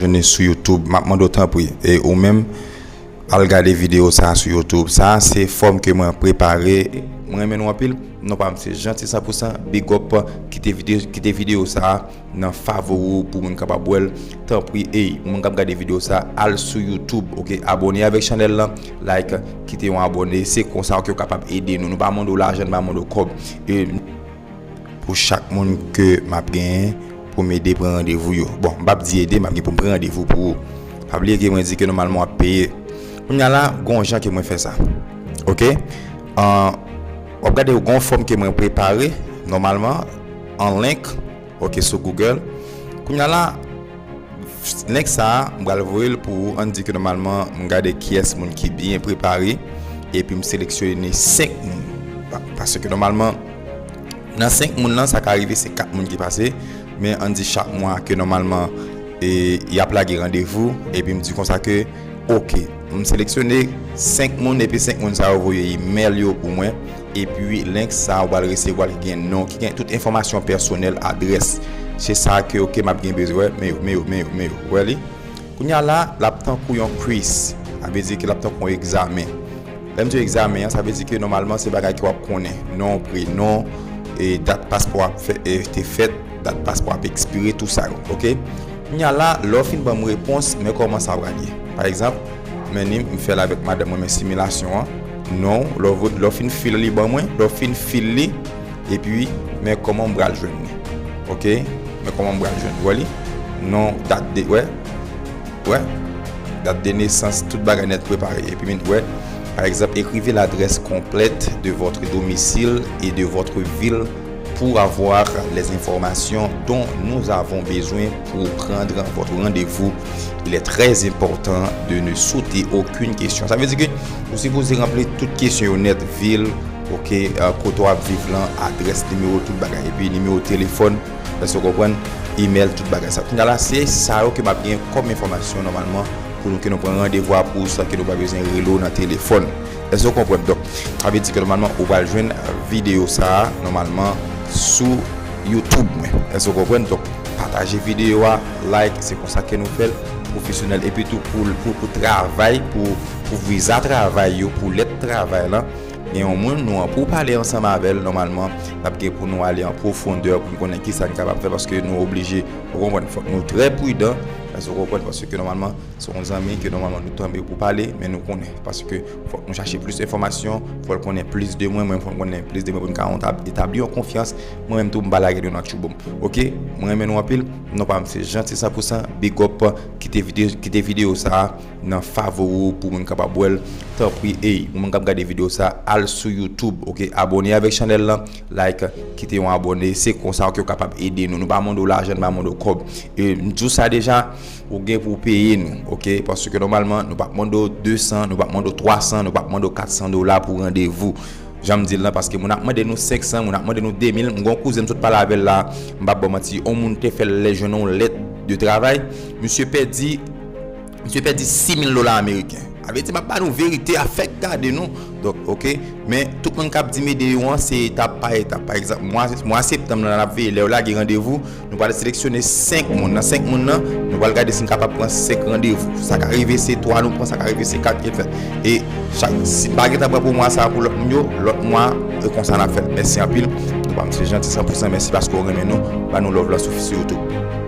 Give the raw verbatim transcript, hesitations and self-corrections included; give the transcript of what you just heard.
jwenn li sou YouTube. M ap mande w tanpri, e ou menm, al gade videyo sa a sou YouTube. Sa a se fòm ke mwen prepare. Mwen renmen nou anpil. Non pa m se Jeanty san pou san. Big up. Kite videyo, kite videyo sa a nan favori w pou moun kapab wè l. Tanpri, ey, moun k ap gade videyo sa a, al sou YouTube, oke? Abòne avèk chanèl lan, like, kite yon abòne. Se konsa ke w kapab ede nou. Nou pa mande w lajan, nou pa mande w kòb. E pou chak moun ke m ap genyen pou m ede pran randevou yo. Bon, m p ap di ede, m ap gen pou m pran randevou pou ou. Pa bliye ke mwen di ke nòmalman w ap peye. Kounye a la, gon jan ke mwen fè sa. Oke? An, w ap gade gon fòm ke mwen prepare, nòmalman, an link, oke, sou Google. Kounye a la, link sa a, m pral voye l pou ou. Ann di ke nòmalman, m gade kiyès moun ki byen prepare, epi m seleksyone senk moun. Pa-, paske nòmalman, nan senk moun nan, sa ka rive se kat moun ki pase, men ann di chak mwa ke nòmalman, e, y ap lage randevou, epi m di konsa ke, oke, m seleksyone senk moun, epi senk moun sa yo voye email yo pou mwen, epi link sa a, ou pral resevwa l ki gen non, ki gen tout enfòmasyon pèsonèl, adrès. Se sa ke, oke, m ap gen bezwen, wè, men yo, men yo, men yo, men yo, wè li. Kounye a la, l ap tankou yon quiz. Sa vle di ke l ap tankou yon egzamen. Lè m di egzamen an, sa vle di ke nòmalman se bagay ke w ap konnen. Non, prenon, e dat paspò ap fè, e, te fèt, dat paspò ap ekspire, tou sa yo, oke? Kounye a la, lè w fin ban m repons, men kòman sa pral ye. Pa egzanp, men ni m fè l avèk madanm mwen, men similasyon an. Non, lè w, lè w fin fill li ban mwen, lè w fin fill li, epi, men kòman m pral jwenn li. Oke? Men kòman m pral jwenn. Wè li? Non, dat de, wè. Wè. Dat de nesans, tout bagay nèt prepare. Epi, men, wè. Par exemple, écrivez l'adresse complète de votre domicile et de votre ville pour avoir les informations dont nous avons besoin pour prendre votre rendez-vous. Il est très important de ne sauter aucune question. Sa vle di ke ou sipoze ranpli tout kesyon yo nèt, vil, oke, euh, kote w ap viv lan, adrès, nimewo, tout bagay, epi nimewo telefòn, èske w konprann, email, tout bagay sa. Kounye a la, se sa yo ke m ap gen kòm enfòmasyon nòmalman pou nou, ke nou pran randevou a pou sa ke nou pa bezwen rele w nan telefòn. Èske w konprann? Donk, sa vle di ke nòmalman, ou pral jwenn videyo sa a, nòmalman, sou YouTube mwen. Èske w konprann? Donk, pataje videyo a, like, se konsa ke nou fè l pwofesyonèl. Epi tou, pou, pou, pou travay, pou, pou viza travay yo, pou lèt travay lan, gen yon moun, nou an pou pale ansanm avè l, nòmalman, n ap gen pou nou ale an pwofondè pou n konnen kisa n kapab fè, paske nou oblije, ou konprann, fòk nou trè pridan, èske w konprann, paske nòmalman, se yon zanmi ke nòmalman nou tonbe pou pale, men nou konnen, paske fòk nou chache plis enfòmasyon, fòk l konnen plis de mwen, mwen fòk mwen konnen plis de mwen pou n ka etab-, etabli yon konfyans, mwen menm tou m pa lage nou nan tchoubou m. Oke, mwen renmen nou anpil, non pa m se Jeanty san pou san, big up, kite videyo, kite videyo sa a nan favori w pou moun kapab wè l. Tanpri, ey, moun k ap gade videyo sa a, al sou YouTube, oke, abòne avèk chanèl lan, like, kite yon abòne, se konsa ke w kapab ede nou. Nou pa mande w lajan, nou pa mande w kòb. E m di w sa deja, ou gen pou w peye nou, oke? Paske nòmalman, nou p ap mande w de san, nou p ap mande w twa san, nou p ap mande w kat san dola pou randevou. Jan m di l lan, paske moun ap mande nou senk san, moun ap mande nou de mil. M gen yon kouzen m sot pale avè l la, m p ap ba w manti, yon moun te fè l lè jwenn yon lèt de travay, misye pèdi, misye pèdi sis mil dola ameriken. Sa vle di, m ap ba nou verite a, fèk gade nou. Donk, oke, men tout moun k ap di m ede yo an, se etap pa etap. Pa egzanp, mwa, mwa septanm lan, n ap veye lè yo lage randevou. Nou pral seleksyone senk moun. Nan senk moun nan, nou pral gade si n kapab pran senk randevou. Sa ka rive se twa nou pran, sa ka rive se kat ki fèt. E chak, si n pa gentan pran pou mwa sa a pou lòt moun yo, lòt mwa, e konsa n ap fè l. Mèsi anpil. Nou pa m se Jeanty san pou san, mèsi paske w renmen nou. Ba nou love la sou, sou YouTube.